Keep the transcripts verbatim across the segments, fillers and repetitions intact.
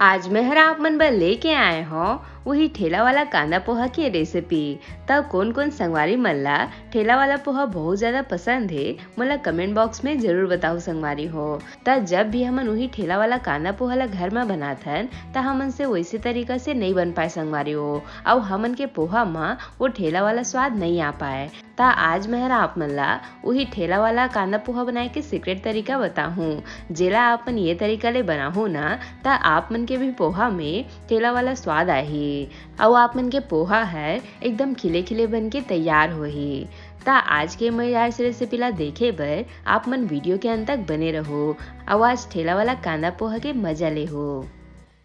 आज मैं हर आप मन बर लेके आए हौं उही ठेला वाला कांदा पोहा के रेसिपी। त कोन-कोन संगवारी मन ला ठेला वाला पोहा बहुत ज्यादा पसंद हे, मोला कमेंट बॉक्स में जरूर बताहू संगवारी हो। त जब भी हमन उही ठेला वाला कांदा पोहा ला घर म बनाथन, त हमन से वैसे तरीका से नइ बन पाए संगवारी हो, अउ हमन के पोहा म वो ठेला वाला स्वाद नइ आ पाए। त आज मैं हर आप मन ला उही ठेला वाला कांदा पोहा बनाए के सीक्रेट तरीका बताहूँ, जेला आप मन ये तरीका ले बनाहू ना, त आप मन के भी पोहा में ठेला वाला स्वाद आही, अउ आप मन के पोहा हर एकदम खिले खिले बन के तैयार होही। त आज के मजेदार से रेसिपी ला देखे बर आप मन वीडियो के अंत तक बने रहो, अउ आज ठेला वाला कांदा पोहा के मजा लेहो।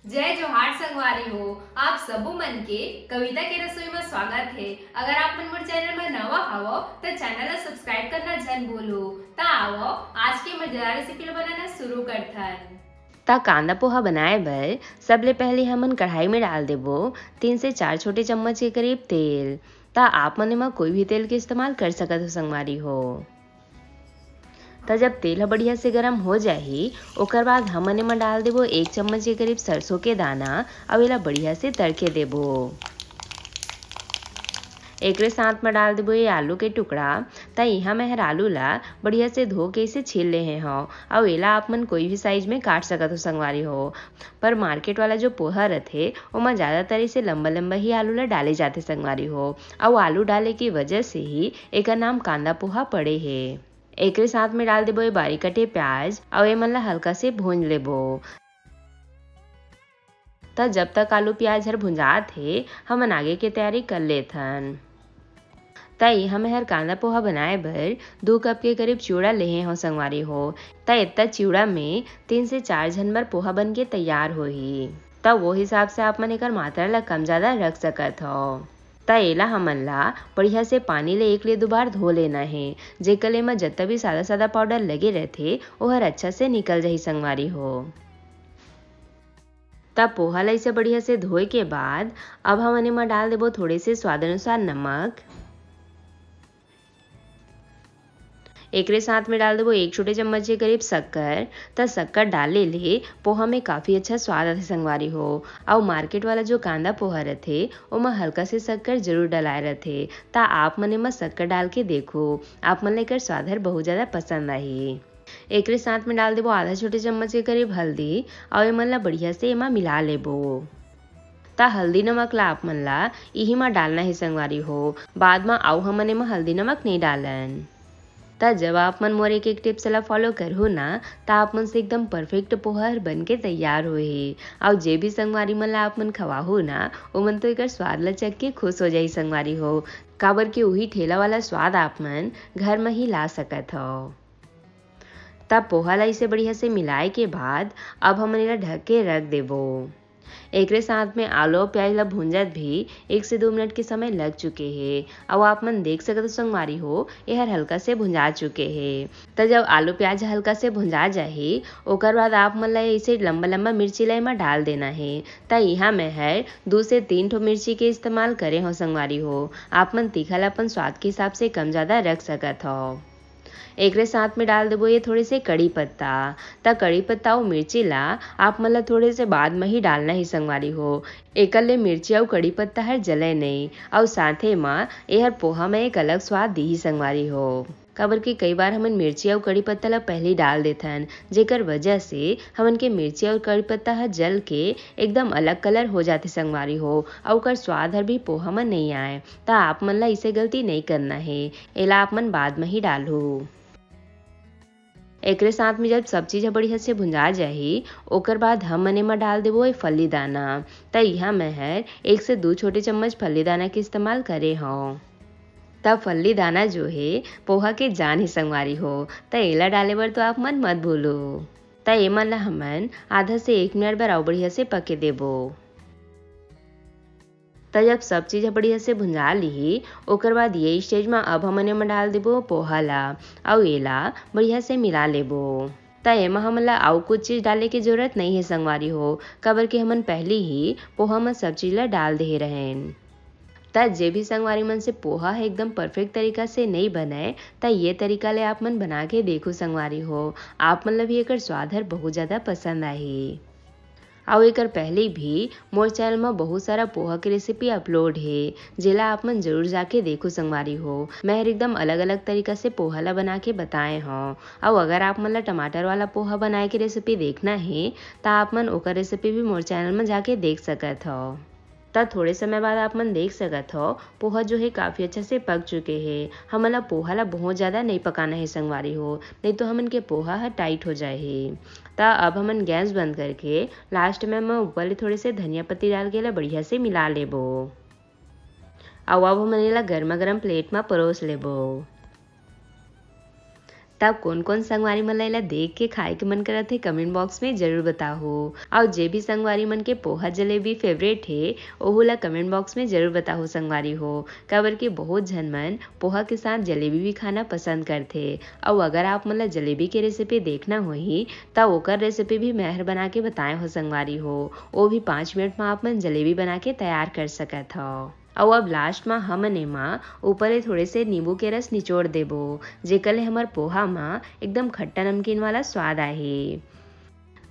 जय जोहार संगवारी हो, आप सबो मन के कविता के रसोई में स्वागत है। अगर आप मन मोर चैनल में नवा हवो, त चैनल ला सब्सक्राइब करना झन भूलो। त आवो, आज के मजेदार रेसिपी ला बनाना शुरू करथन। त कांदा पोहा बनाए बर सबले पहले हमन कढ़ाई में डाल देबो तीन से चार छोटे चम्मच के करीब तेल। त आप मन एमा कोई भी तेल के इस्तेमाल कर सकत हो संगवारी हो। त जब तेल ह बढ़िया से गरम हो जाही, ओकर बाद हमन एमा डाल देबो एक चम्मच के करीब सरसों के दाना, अउ एला बढ़िया से तड़के देबो। एकरे साथ म डाल देबो ये आलू के टुकड़ा। त इहाँ मैं हर आलू ला बढ़िया से धो के इसे छील लेहे हौं, अउ एला आप मन कोई भी साइज में काट सकत हो संगवारी हो। पर मार्केट वाला जो पोहा रथे, ओमा ज्यादातर इसे लंबा-लंबा ही आलू ला डाले जाथे संगवारी हो, अउ आलू डाले के वजह से ही एकर नाम कांदा पोहा पड़े हे। एकरे साथ में डाल देबो ये बारीक कटे प्याज, अउ एमन ला हल्का से भूंज लेबो। त जब तक आलू प्याज हर भुंजात हे, हमन आगे के तैयारी कर लेथन। त इहाँ मैं हर कांदा पोहा बनाए बर दू कप के करीब चिवड़ा लेहे हौं संगवारी हो। त इतना चिवड़ा में तीन से चार झन बर पोहा बन के तैयार होही। त वो हिसाब से आप मन एकर मात्रा ला कम ज्यादा रख सकत हव। त एला हमन ला बढ़िया से पानी ले एक ले दो बार धो लेना हे, जेकर ले एमा जतना भी सादा-सादा पाउडर लगे रथे, ओहर अच्छा से निकल जाही संगवारी हो। त पोहा ला इसे बढ़िया से धोए के बाद अब हमन एमा डाल देबो थोड़े से स्वाद अनुसार नमक। एकरे साथ में डाल देबो एक छोटे चम्मच के करीब शक्कर। त शक्कर डाले ले पोहा में काफी अच्छा स्वाद आथे संगवारी हो। अउ मार्केट वाला जो कांदा पोहा रथे, ओमा हल्का से शक्कर जरूर डलाए रथे। त आप मन एमा शक्कर डाल के देखो, आप मन ला एकर स्वाद हर बहुत ज्यादा पसंद आही। एकरे साथ में डाल देबो आधा छोटे चम्मच के करीब हल्दी, अउ एमन ला बढ़िया से एमा मिला लेबो। त हल्दी नमक ला आप मन ला इही मा डालना हे संगवारी हो, बाद मा अउ हमन एमा हल्दी नमक नइ डालन। त जब आप मन मोर एक-एक टिप्स ला फॉलो करहू ना, त आप मन से एकदम परफेक्ट पोहा हर बन के तैयार होही। अउ जे भी संगवारी मन ला आप मन खवाहू ना, ओमन तो एकर स्वाद ला चख के खुश हो जाही संगवारी हो, काबर के उही ठेला वाला स्वाद आप मन घर म ही ला सकत हव। तब पोहा ला इसे बढ़िया से मिलाए के बाद अब हमन एला ढक के रख देबो। एकरे साथ में आलू अउ प्याज ला भूंजत भी एक से दो मिनट के समय लग चुके हे। अउ आप मन देख सकत हो संगवारी हो, एहर हल्का से भुंजा चुके हे। त जब आलू प्याज हल्का से भुंजा जाही, ओकर बाद आप मन ला इसे लंबा-लंबा मिर्ची ला एमा डाल देना हे। त इहाँ मैं हर दू से तीन ठो मिर्ची के इस्तेमाल करे हव संगवारी हो। आप मन तीखा ला अपन स्वाद के हिसाब से कम ज्यादा रख सकत हव। एकरे साथ में डाल देबो ये थोड़े से कड़ी पत्ता। त कड़ी पत्ता अउ मिर्ची ला आप मन ला थोड़े से बाद म ही डालना ही संगवारी हो। एकर ले मिर्ची अउ कड़ी पत्ता हर जलय नइ, अउ साथे म एहर पोहा म एक अलग स्वाद दिही संगवारी हो। काबर कि कई बार हमन मिर्ची अउ कड़ी पत्ता ला पहिली डाल देथन, जेकर वजह से हमन के मिर्ची अउ कड़ी पत्ता ह जल के एकदम अलग कलर हो जाथे संगवारी हो, अउ ओकर स्वाद हर भी पोहा म नइ आय। त आप मन ला इसे गलती नइ करना हे, एला आप मन बाद म ही डालहू। एकरे साथ में जब सब चीज ह बढ़िया से भुंजा जाही, ओकर बाद हमन एमा डाल देबो ये फल्ली दाना। त इहाँ मैं हर एक से दू छोटे चम्मच फल्ली दाना के इस्तेमाल करे हव। त फल्ली दाना जो हे, पोहा के जान ही संगवारी हो, त एला डाले बर तो आप मन मत भूलो। त एमन ला हमन आधा से एक मिनट बर अउ बढ़िया से पके देबो। त जब सब चीज ह बढ़िया से भुंजा लिही, ओकर बाद ये स्टेज म अब हमन एमा डाल देबो पोहा ला, अउ एला बढ़िया से मिला लेबो। त एमा हमन ला अउ कुछ चीज डाले के जरूरत नइ हे संगवारी हो, काबर कि हमन पहिली ही पोहा म सब चीज ला डाल देहे रहेन। त जे भी संगवारी मन से पोहा ह एकदम परफेक्ट तरीका से नइ बनय, त ये तरीका ले आप मन बना के देखो संगवारी हो, आप मन ला भी एकर स्वाद हर बहुत ज्यादा पसंद आही। अउ एकर पहले भी मोर चैनल म बहुत सारा पोहा के रेसिपी अपलोड हे, जेला आप मन जरूर जाके देखो संगवारी हो। मैं हर एकदम अलग-अलग तरीका से पोहा ला बना के बताए हव। अउ अगर आप मन ला टमाटर वाला पोहा बनाए के रेसिपी देखना हे, त आप मन ओकर रेसिपी भी मोर चैनल म जाके देख सकत हव। त थोड़े समय बाद आप मन देख सकत हव, पोहा जो हे काफ़ी अच्छा से पक चुके हे। हमन ला पोहा ला बहुत ज़्यादा नइ पकाना हे संगवारी हो, नइ तो हमन के पोहा ह टाइट हो जाही। त अब हमन गैस बंद करके लास्ट में मैं ऊपर ले थोड़े से धनिया पत्ती डाल के एला बढ़िया से मिला लेबो। अउ अब हमन एला गर्मा गर्म प्लेट म परोस लेबो। त कोन-कोन संगवारी मन ला एला देख के खाए के मन करत हे, कमेंट बॉक्स में जरूर बताहू। अउ जे भी संगवारी मन के पोहा जलेबी फेवरेट हे, ओहू ला कमेंट बॉक्स में जरूर बताहू संगवारी हो, काबर कि बहुत झन मन पोहा के साथ जलेबी भी खाना पसंद करथे। अउ अगर आप मन ला जलेबी के रेसिपी देखना होही, त ओकर रेसिपी भी मैं हर बना के बताए हो संगवारी हो। ओ भी पाँच मिनट म आप मन जलेबी बना के तैयार कर सकत हव। अउ अब लास्ट म हमन एमा ऊपर ले थोड़े से नींबू के रस निचोड़ देबो, जेकर ले हमर पोहा म एकदम खट्टा नमकीन वाला स्वाद आही।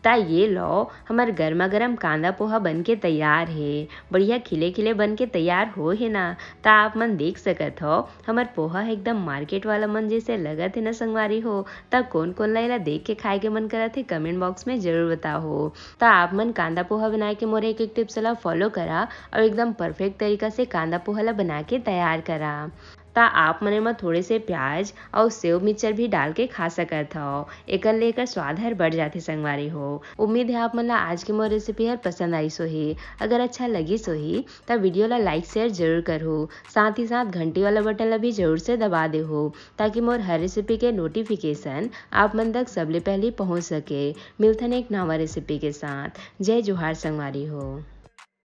त ये लो, हमर गर्मा गर्म कांदा पोहा बन के तैयार हे। बढ़िया खिले खिले बन के तैयार हो हे ना। त आप मन देख सकत हव, हमर पोहा ह एकदम मार्केट वाला मन जैसे लगत हे ना संगवारी हो। त कोन कोन ला एला देख के खाए के मन करत हे, कमेंट बॉक्स में जरूर बताहू। त आप मन कांदा पोहा बनाए के मोर एक एक टिप्स ला फॉलो करा अउ एकदम परफेक्ट तरीका से कांदा पोहा ला बना के तैयार करा। त आप मन एमा थोड़े से प्याज अउ सेव मिक्सचर भी डाल के खा सकत हव। एकर ले एकर स्वाद हर बढ़ जाथे संगवारी हो। उम्मीद हे आप मन ला आज के मोर रेसिपी हर पसंद आइस होही। अगर अच्छा लगिस होही त वीडियो ला लाइक शेयर जरूर करहू। साथ ही साथ घंटी वाला बटन ला भी जरूर से दबा देहू, ताकि मोर हर रेसिपी के नोटिफिकेशन आप मन तक सबले पहली पहुंच सके। मिलथन एक नवा रेसिपी के साथ। जय जोहार संगवारी हो।